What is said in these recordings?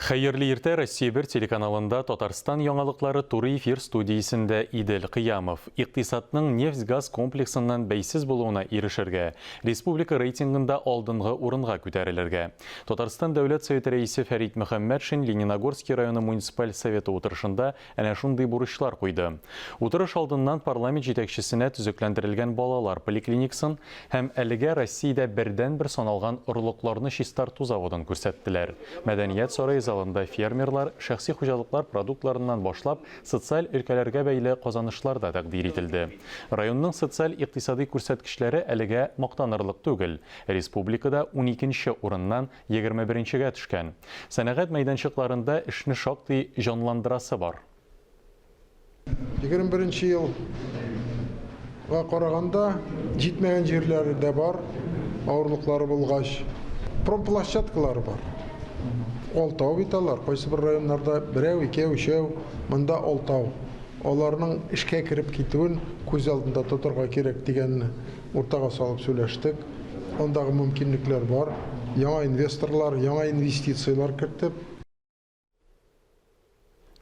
Хәерле иртә, Россия 1 телеканалында Татарстан яңалыклары туры эфир студиясендә Идел Кыямов. Икътисадның нефть-газ комплексыннан бәйсез булуына ирешергә, республика рейтингында алдынгы урынга күтәрелергә. Татарстан Дәүләт Советы Рәисе Фәрит Мөхәммәтшин Лениногорский районы муниципаль советы утырышында әнә шундый бурычлар куйды. Утырыш алдыннан парламент җитәкчесенә төзекләндерелгән балалар поликлиникасын һәм әлегә Россиядә бердәнбер саналган орлыкларны чистарту заводын күрсәттеләр. Мәдәният сарае залында фермерлар, шәхси хуҗалыклар продуктларыннан башлап социаль өлкәләргә бәйле казанышлар да тәкъдир ителде. Районның социаль-икътисадый күрсәткечләре әлегә мактанырлык түгел. Республикада уникенче урыннан 21нчегә төшкән. Сәнәгать мәйданчыкларында эшне шактый җанландырасы бар. 21 нче елга караганда җитмәгән җирләре дә бар, авырлыклары булгач. Промплощадкалары бар. Алтау бит алар, кайсы бер районнарда берәү, икәү, өчәү, монда алтау. Аларның эшкә кереп китүен күз алдында тотарга кирәк дигәнне уртага салып сөйләштек. Андагы мөмкинлекләр бар. Яңа инвесторлар, яңа инвестицияләр кертеп.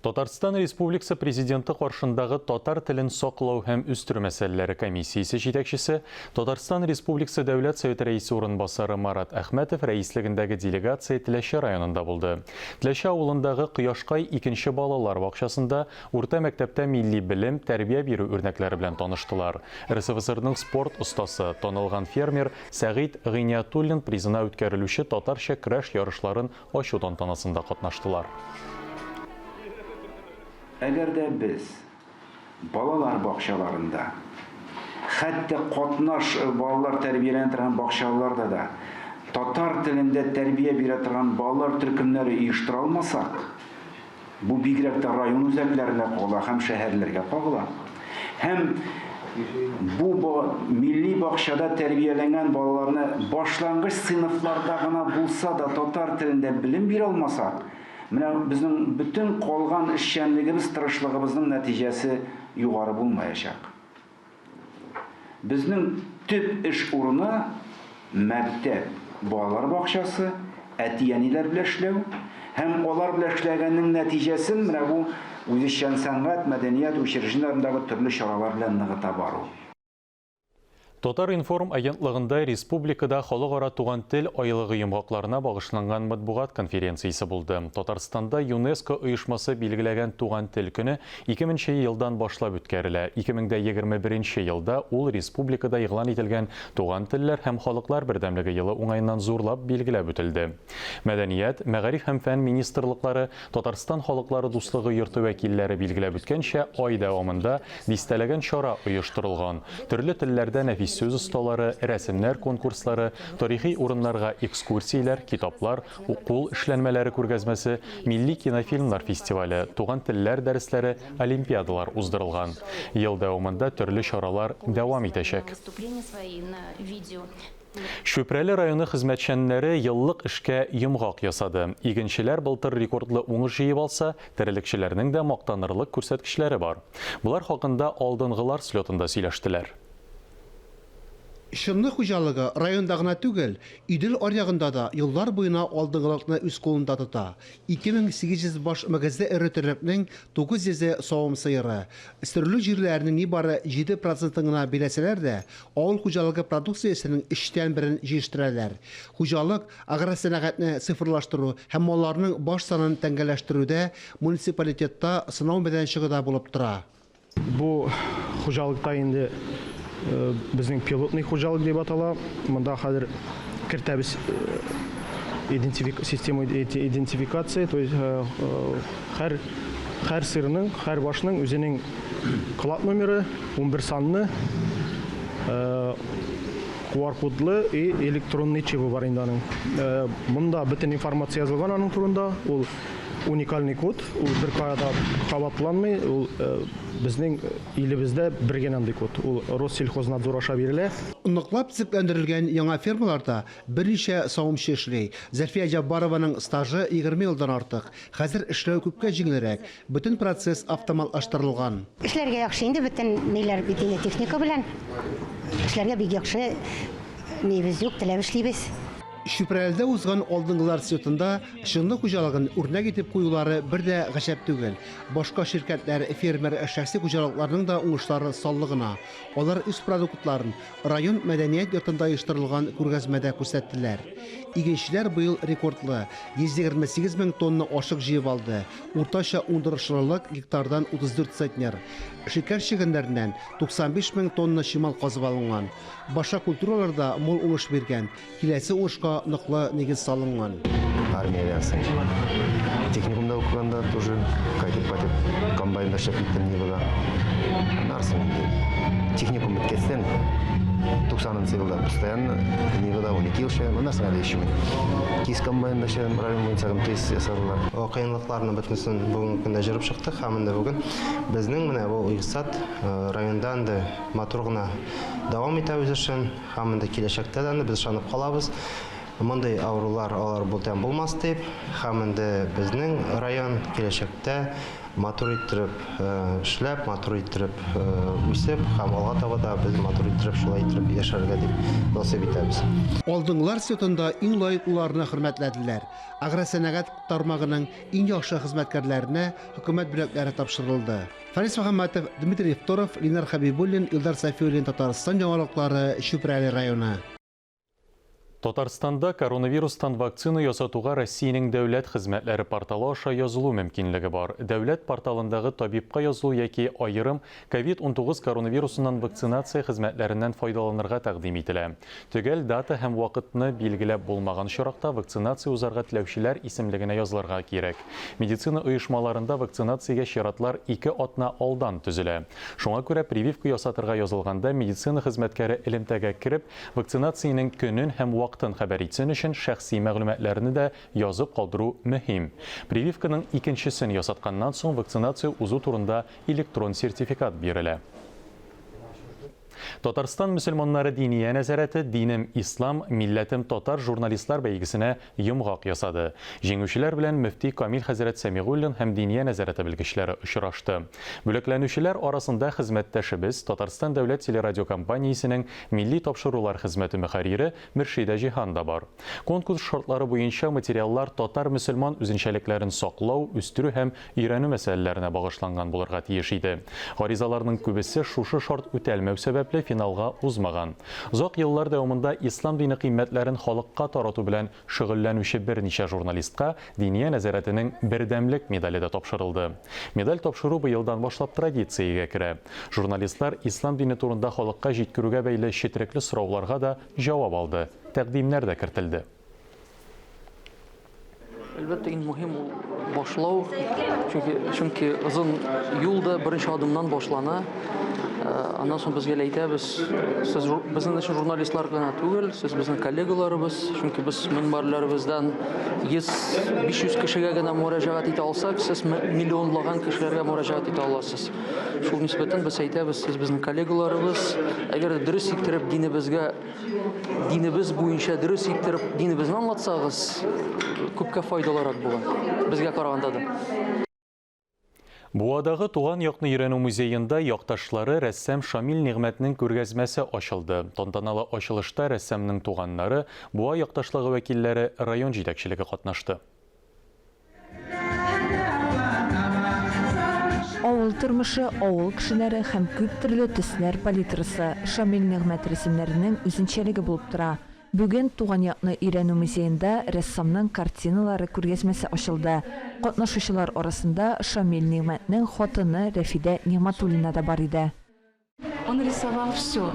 Татарстан Республикасы Президенты каршындагы татар телен саклау һәм үстерү мәсьәләләре комиссиясе җитәкчесе, Татарстан Республикасы Дәүләт Советы Рәисе урынбасары Марат Әхмәтов рәислегендәге делегация Теләче районында булды. Теләче авылындагы Кояшкай икенче балалар бакчасында Урта мәктәптә милли белем, тәрбия бирү үрнәкләре белән таныштылар. РСФСРның спорт остасы, танылган фермер Сәгыйть Гыйниятуллин призына үткәрелүче татарча көрәш ярышларын ачу тантанасында катнаштылар. Әгәр дә без балалар бакчаларында, хәтта катнаш балалар тәрбияләнә торган бакчаларда да татар телендә тәрбия бирә торган балалар төркемнәре оештыра алмасак, Бу бигрәк тә район үзәкләренә кагыла һәм шәһәрләргә кагыла. Һәм бу милли бакчада тәрбияләнгән балаларны башлангыч сыйныфларда гына булса да татар телендә белем бирә алмасак, менә безнең бөтен калган эшчәнлегебез, тырышлыгыбызның нәтиҗәсе югары булмаячак. Безнең төп эш урыны мәктәп, балалар бакчасы, әти-әниләр белән эшләү һәм алар белән эшләгәннең нәтиҗәсен менә бу үзешчән сәнгать, мәдәният учреждениеләрендәге төрле чаралар белән ныгыта бару. Татар-информ агентлыгында республикада Халыкара туган тел айлыгы йомгакларына багышланган матбугат конференциясе булды. Татарстанда ЮНЕСКО оешмасы билгеләгән Туган тел көне 2000 нче елдан башлап үткәрелә. 2021 нче елда ул республикада игълан ителгән Туган телләр һәм халыклар бердәмлеге елы уңаеннан зурлап билгеләп үтелде. Мәдәният, мәгариф һәм фән министрлыклары, Татарстан халыклары дуслыгы йорты вәкилләре билгеләп үткәнчә, ай дәвамында дистәләгән чара оештырылган. Төрле телләрдә нәфис сүз осталары, рәсемнәр конкурслары, тарихи урыннарга экскурсияләр, китаплар, Кул эшләнмәләре күргәзмәсе, милли кинофильмнар фестивале, туган телләр дәресләре, олимпиадалар уздырылган. Ел дәвамында төрле чаралар дәвам итәчәк. Чүпрәле районы хезмәтчәннәре еллык эшкә йомгак ясады. Игенчеләр былтыр рекордлы уңыш җыеп алса, терлекчеләрнең дә мактанырлык күрсәткечләре бар. Болар хакында алдынгылар слетында сөйләштеләр. Чынлы хуҗалыгы районда гына түгел, Идел аръягында да еллар буена алдынгылыкны үз кулында тота. 2800 баш мөгезле эре терлекнең 900 е савым сыеры. Сөрүлек җирләренең нибары 7 процентын гына биләсәләр дә, авыл хуҗалыгы продукциясенең өчтән берен җитештерәләр. Хуҗалык агросәнәгатьне цифрлаштыру һәм малларның баш санын тәңгәлләштерүдә муниципалитетта сынау мәйданчыгы да булып тора. Бу хуҗалыкта инде безнең пилотный хуҗалык дип атала. Монда хәзер кертәбез система идентификации, то есть һәр һәр сырның, һәр башның үзенең клад номеры, 11 санлы, QR кодлы и электронный чибы бар инде аның. Монда бөтен информация язылган аның турында. Ул Уникальный код, ул беркая да кабатланмый, ул безнең илебездә бер генә андый код. Ул Россельхознадзор аша бирелә. Ныклап төзекләндерелгән яңа фермаларда берничә савымчы эшли. Зөлфия Җаббарованың стажы 20 елдан артык. Хәзер эшләү күпкә җиңелрәк, бөтен процесс автоматлаштырылган. Эшләргә яхшы инде, бөтен ниләр бит инде техника белән. Эшләргә бик яхшы, нибез юк, теләп эшлибез. Чүпрәледә узган алдынгылар слетында Чынлы хуҗалыгын үрнәк итеп куюлары бер дә гаҗәп түгел. Башка ширкәтләр, фермер, шәхси хуҗалыкларның да уңышлары саллы гына. Алар үз продуктларын район мәдәният йортында оештырылган күргәзмәдә күрсәттеләр. Игенчеләр быел рекордлы 128 мең тонна ашык җыеп алды. Уртача уңдырышлылык гектардан 34 центнер. Шикәр чөгендереннән 95 мең тонна чимал казып алынган. Башка культуралар да мул уңыш биргән. Киләсе уңышка ныклы нигез салынган. Армиядән соң техникумда укыганда тоже кайтып-кайтып комбайнда эшләп киттем Нивада. Аннан соң инде техникум беткәчтән 90 елда постоянно Нивада 12 ел эшләдем. Аннан соң әле еще мин КИС комбайнда эшләдем, район буенча МТС ясадылар. Кыенлыкларны бөтенесен бүгенге көндә җырып чыктык һәм инде бүген безнең менә бу икътисад районда инде матур гына дәвам итә үз эшен. Һәм инде киләчәктә дә без ышанып калабыз, мондый авырулар алар бүтән булмас дип, һәм инде безнең район киләчәктә матур иттереп эшләп, матур иттереп үсеп һәм алга таба да без матур иттереп шулай иттереп яшәргә дип насыйп итәбез. Алдынгылар слетында иң лаеклыларны хөрмәтләделәр. Агросәнәгать тармагының иң яхшы хезмәткәрләренә хөкүмәт бүләкләре тапшырылды. Фарис Мөхәммәтов, Дмитрий Евторов, Ленар Хәбибуллин, Илдар Сафиуллин, Татарстан яңалыклары, Чүпрәле районы. Татарстанда коронавирустан вакцина ясатуга Россиянең дәүләт хезмәтләре порталы аша язылу мөмкинлеге бар. Дәүләт порталындагы табибка язылу яки аерым COVID-19 коронавирусыннан вакцинация хезмәтләреннән файдаланырга тәкъдим ителә. Төгәл дата һәм вакытны билгеләп булмаган очракта вакцинация узарга теләүчеләр исемлегенә язылырга кирәк. Медицина оешмаларында вакцинациягә чиратлар 2 атна алдан төзелә. Шуңа күрә прививка ясатырга язылганда медицина хезмәткәре элемтәгә кереп, вакцинациянең көнен һәм вакытын хәбәр итсен өчен шәхси мәгълүматларны да язып калдыру мөһим. Прививканың икенчесен ясатканнан соң вакцинация узу турында электрон сертификат бирелә. Татарстан мөселманнары диния нәзарәте Динем ислам, милләтем татар журналистлар бәйгесенә йомгак ясады. Җиңүчеләр белән мөфти Камил хәзрәт Сәмигуллин һәм диния нәзарәте белгечләре очрашты. Бүләкләнүчеләр арасында хезмәттәшебез Татарстан дәүләт телерадиокомпаниясенең милли тапшырулар хезмәте мөхәррире Мөршидә Җиһан да бар. Конкурс шартлары буенча материаллар татар-мөселман үзенчәлекләрен саклау, үстерү һәм өйрәнү мәсьәләләренә багышланган булырга тиеш иде. Гаризаларның күбесе шушы шарт үтәлмәү сәбәпле финалга узмаган. Озак еллар дәвамында ислам дине кыйммәтләрен халыкка тарату белән шөгыльләнүче берничә журналистка Диния нәзарәтенең Бердәмлек медале дә тапшырылды. Медаль тапшыру быелдан башлап традициягә керә. Журналистлар ислам дине турында халыкка җиткерүгә бәйле четерекле сорауларга да җавап алды, тәкъдимнәр дә кертелде. Әлбәттә, иң мөһим ул башлау, чөнки, чөнки озын юл да беренче адымнан башлана. Аннан соң без гел әйтәбез, сез безнең өчен журналистлар гына түгел, сез безнең коллегаларыбыз, чөнки без мөнбәрләребездән 100-500 кешегә генә мөрәҗәгать итә алсак, сез миллионлаган кешеләргә мөрәҗәгать итә аласыз. Шул нисбәттән без әйтәбез, сез безнең коллегаларыбыз, әгәр дә дөрес иттереп динебезгә, динебез буенча дөрес иттереп динебезне аңлатсагыз, күпкә файдалырак була, безгә караганда да. Буадагы туган якны өйрәнү музеенда якташлары рәссам Шамил Нигъмәтнең күргәзмәсе ачылды. Тантаналы ачылышта рәссамның туганнары, Буа якташлыгы вәкилләре, район җитәкчелеге катнашты. Авыл тормышы, авыл кешеләре һәм күп төрле төсләр палитрасы Шамил Нигъмәт рәсемнәренең үзенчәлеге булып тора. Бүген Туган якны өйрәнү музеенда рәссамның картиналары күргәзмәсе ачылды. Катнашучылар арасында Шамил Нигъмәтнең хатыны Рәфидә Нигъмәтуллина да бар иде. Он рисовал все.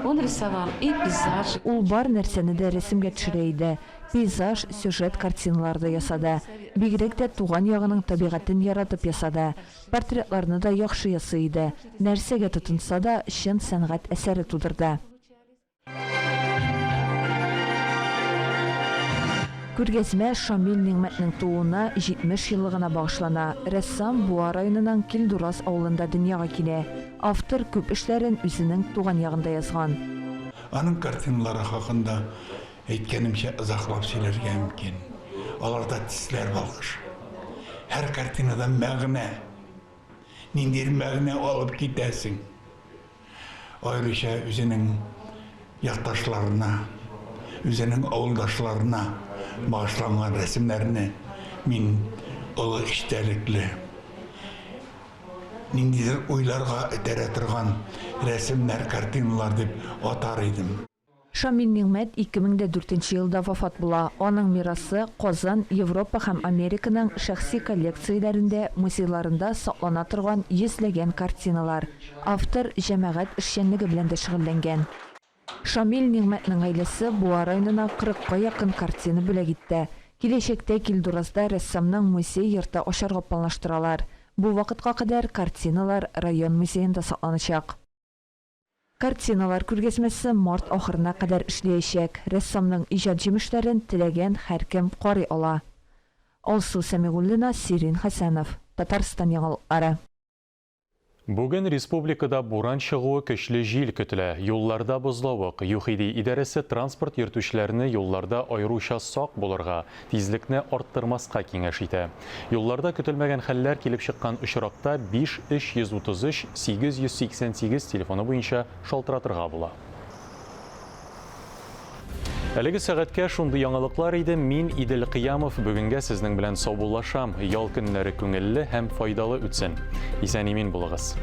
Он рисовал и пейзажи. Ул бар нәрсәне дә рәсемгә төшерә иде. Пейзаж, сюжет картиналары да ясады. Бигрәк тә туган ягының табигатен яратып ясады. Портретларны да яхшы ясый иде. Нәрсәгә тотынса да, чын сәнгать әсәре тудырды. Күргәзмә Шамил Нигъмәтнең тууына 70 еллыгына багышлана. Рәссам Буа районының Килдураз авылында дөньяга килә. Автор күп эшләрен үзенең туган ягында язган. Аның картиналары хакында, әйткәнемчә, озаклап сөйләргә мөмкин. Аларда төсләр балкышы. Һәр картинада мәгънә. Ниндидер мәгънә алып китәсең. Аеруча үзенең якташларына, Үзенең авылдашларына багышланган рәсемнәрне мин олы эчтәлекле, ниндидер уйларга этәрә торган рәсемнәр, картиналар дип атар идем. Шамил Нигъмәт 2004 нче елда вафат була. Аның мирасы Казан, Европа һәм Американың шәхси коллекцияләрендә, музейларында саклана торган йөзләгән картиналар. Автор җәмәгать эшчәнлеге белән дә шөгыльләнгән. Шамил Нигъмәтнең гаиләсе Буа районына кырыкка якын картина бүләк итте. Киләчәктә Килдуразда рәссамның музей-йорты ачарга планлаштыралар. Бу вакытка кадәр картиналар район музеенда сакланачак. Картиналар күргәзмәсе март ахырына кадәр эшләячәк. Рәссамның иҗат җимешләрен теләгән һәркем карый ала. Алсу Сәмигуллина, Сирин Хәсәнов. Татарстан яңалыклары. Бүген республикада буран чыгуы, көчле җил көтелә. Юлларда бозлавык. ЮХИДИ идарәсе транспорт йөртүчеләрне юлларда аеруча сак булырга, тизлекне арттырмаска киңәш итә. Юлларда көтелмәгән хәлләр килеп чыккан очракта 5 333 888 телефоны буенча шалтыратырга була. Әлеге сәгатькә шундый яңалыклар иде. Мин Идел Кыямов бүгенгә сезнең белән саубуллашам. Ял көннәре күңелле һәм файдалы үтсен. Исән-имин булыгыз.